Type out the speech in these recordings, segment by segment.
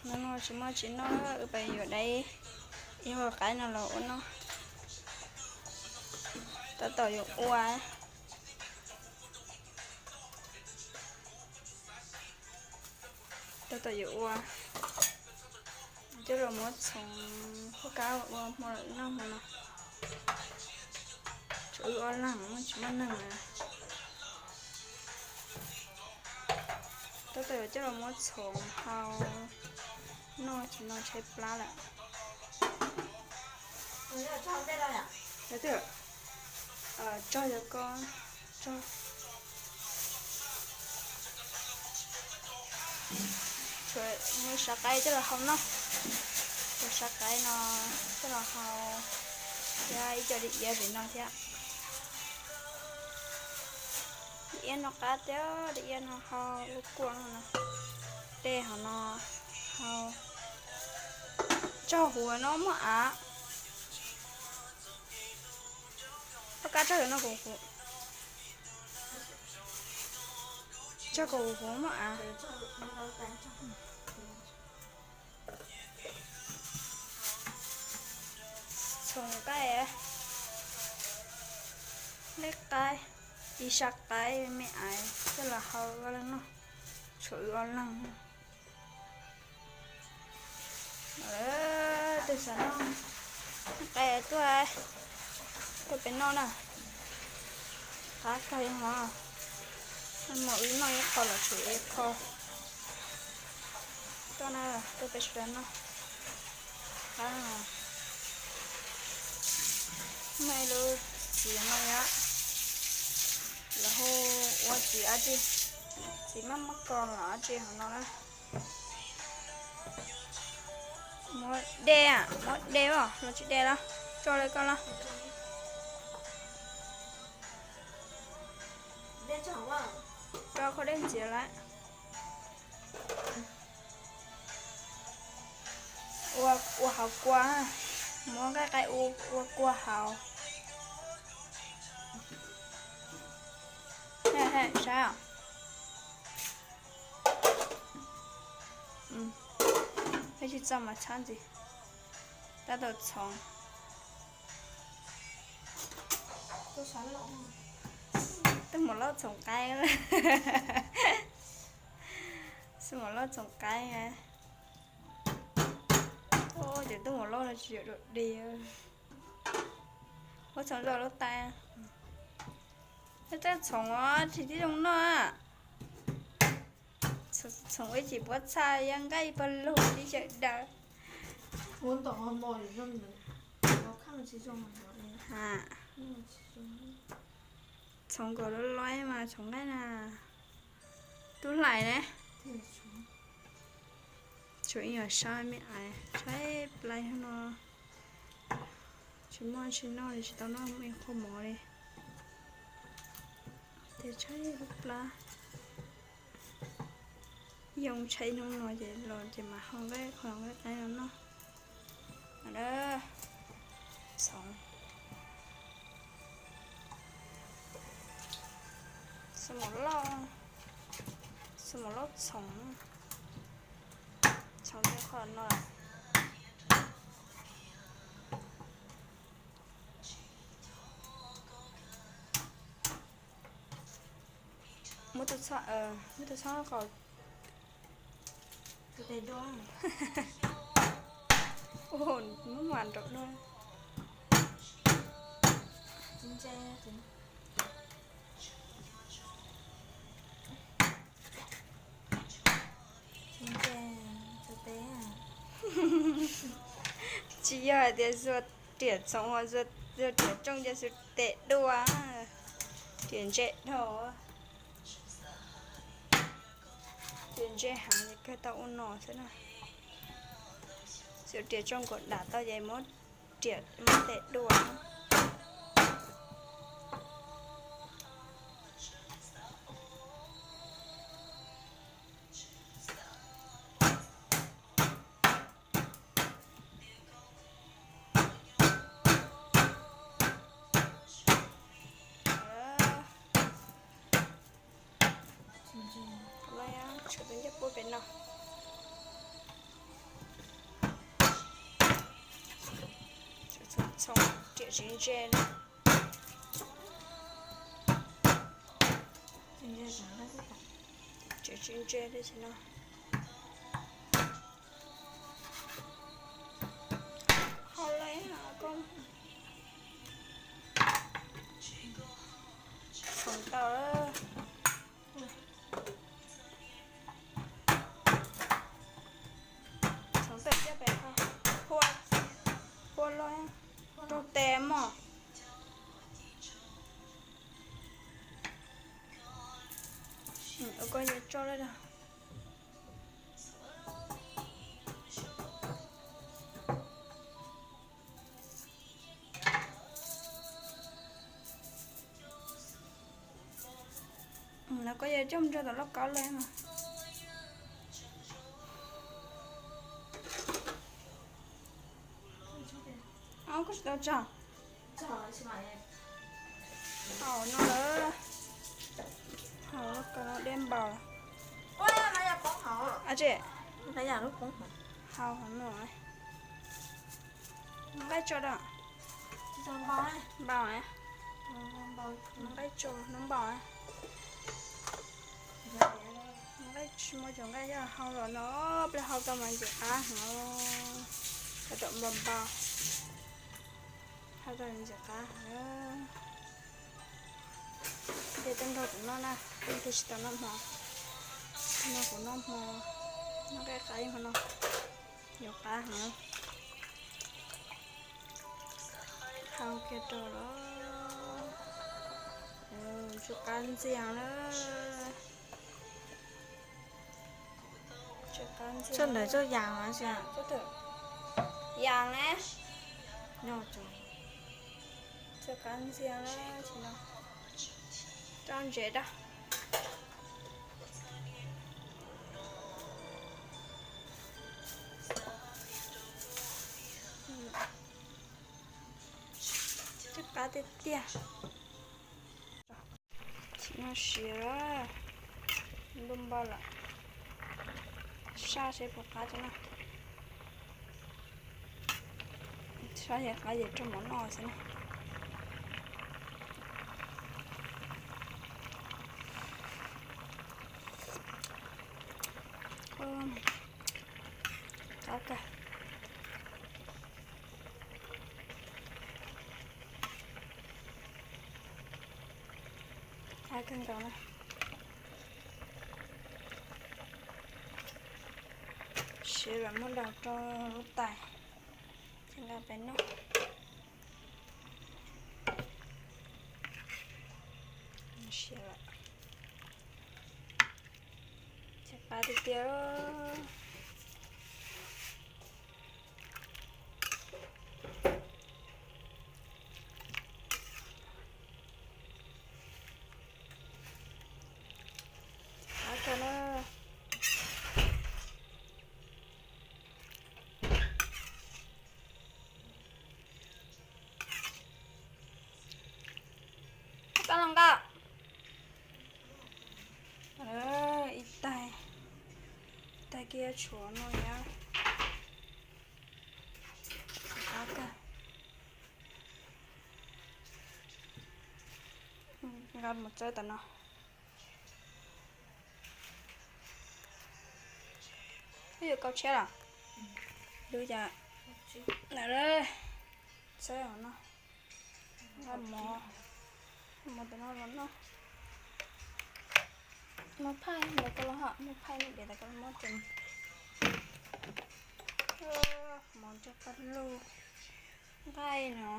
No tsis muaj tsis noj, wb pab yuav dab ib qho qaib no los ua noj. Tab tom yuav ua, tab tom yuav ua, coj los muab txhoov, poj kab ua hmo lawm noj hmo no. Tshuav wb ob leeg, tsis muaj neeg na. Tab tom yuav coj los muab txhoov hau, noj tsis no tshaib plab lawm. Tso, tso, tshuav muab sab qaib coj los hau no, tshuav sab qaib no coj los hau thiab ib co dib iab pem no thiab. Dib iab no qab thiab, dib iab no hau ua kua no, dej hauv no hau. Tso huv no muaj av. Poj kab tso huv no kuv, tso kuv huv muaj av. Txhoov qaib, lej qaib, ib sab qaib me me coj los hau ua noj, tshuav wb ob leeg. Tus xav noj qaib tuaj, tuaj pem noj na. Qab kawg li os. Muaj wb noj ib qho los tshuav ib qho. Tuaj na, tuaj pem sawv daws noj. Qab, muaj ib lub txiv no yom, lawv hu ua txiv dab tsi, txiv maj maj kos los dab tsi hauv no na. Muab de, muab de os los tsis de los, tso li koj los. Tso qhov dej ntxiv lawm. Ua, ua hauv kua, muab nqaij qaib ua, ua kua hauv. Saib, peb tsis txog mas txhob ntxiv, tab tom txhoov. Tus muam loj txhoov qaib. Tus muam loj txhoov qaib. Ces tus muam loj no tsis yuav dua dig. Muab txhoov zoj lub tais. Tab txhoov tsis tib zoo noj. Txhoov ib chim puab txha yog nqaij pawg lug tib sawv daws. Txhoov kom loj loj mas txhoov nqaij na. Tub hlais ne. Tshuav ib nyuag sab me ais tshaib plab no. Tsis muaj tsis noj li, tsis tau noj ib qho mov li. Ces tshaib lub plab. Yoo tshaib hnub no ces los ces mam hau nqaij qhov nqaij qaib no noj. Txhoov, xo mov loj, xo mov loj txhoov, txhoov tej qhov no. Muab tus txhob, muab tus txhob qos. Muab mas nraum no. Tsis yog hais tias xuas riam txhoov, xuas riam tsooj ces xuas tes dua, riam ntse dhau. Ces ntse heev li kawg tau ua no xwb na. Xuas riam tsooj kom dam tau ces muab riam muab tes dua. Tshuav tus ncej puab pem no. Tsis ntse, tsis ntse li no. Hau lawm, koj txhoov tau. Txhoov tawm coj pem, phua, phua loj, raug tes mog. Ua koj yuav tso lawm. No koj yuav coj mus rau tom lauj kaub lawm mas. Koj tsis tau tso. Hau no lawm. Hau no deb npaum. Tsis, hau no. Nqaij tso da. Npaum, nqaij tso no npaum. Nqaij tsis muaj cov nqaij yog hau los no, pliag hau tau mas ntxim qab heev. Tau npaum npaum, hau tau ntxim qab heev. Ces tej nrog kuv noj na, tej tsis tau noj hmo, no kuv noj hmo, noj nqaij qab hmo no, yuav qab heev. Hau kiag rau los, tsw qab ntxiag na. Txoj ntawd txoj yas, yas na. Tsw qab ntxiag na, rau ntsev da. Tsw qab tiag tiag. Chim no siav lawm, npau npau lawm, saj seb puas qab tso na. Saj yog qab ces rau mov noj xwb na. Qab kawg. Qab kawg nkaus na. Siav lawm muab daus rau lub tais, ces nqa pem noj. Siav lawm, tsw qab tiag tiag. Qab kawg na. Koj los nqa ib tais, ib tais kiag tshuav no yom. Qab kawg. Nqa mus txawb tom no. Twb yuav kau tshiab los? Lub cas, txawb no, nqa mov, mov tom no los noj. Muaj phaij ntawd koj los hom, muaj phaij lub diav tas koj los muab tso. Mov coj paj lug, nqaij no.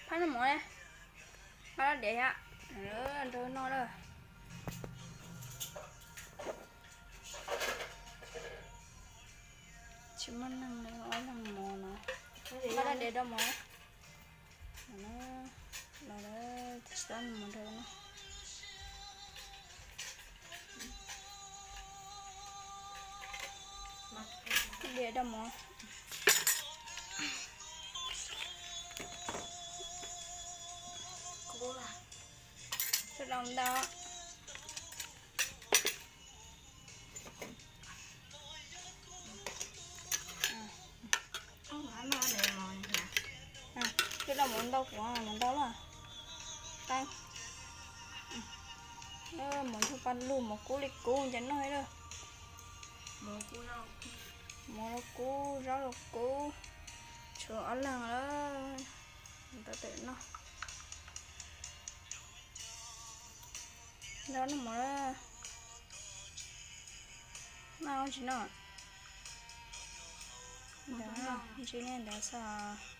Phaj no mov, nqa lub diav yom, nrog noj lawm. Tsis muaj neeg li, ob leeg mov no. Nqa lub diav rau mov. Los lawm, tsis tau mov nrog no. Diav rau mov. Sawv daws ntau. Los mus ntau kuv mus ntau lawm. Qee, mus ntug paj lug, mus kub li kub ncav noj lawm. Mus los kub, zaub los kub, tshuav ob leeg lawm. Ntau tawm no. Ntau no mus lawm. Noj tsis noj? Ntawd, ntsib nej ntawd xwb.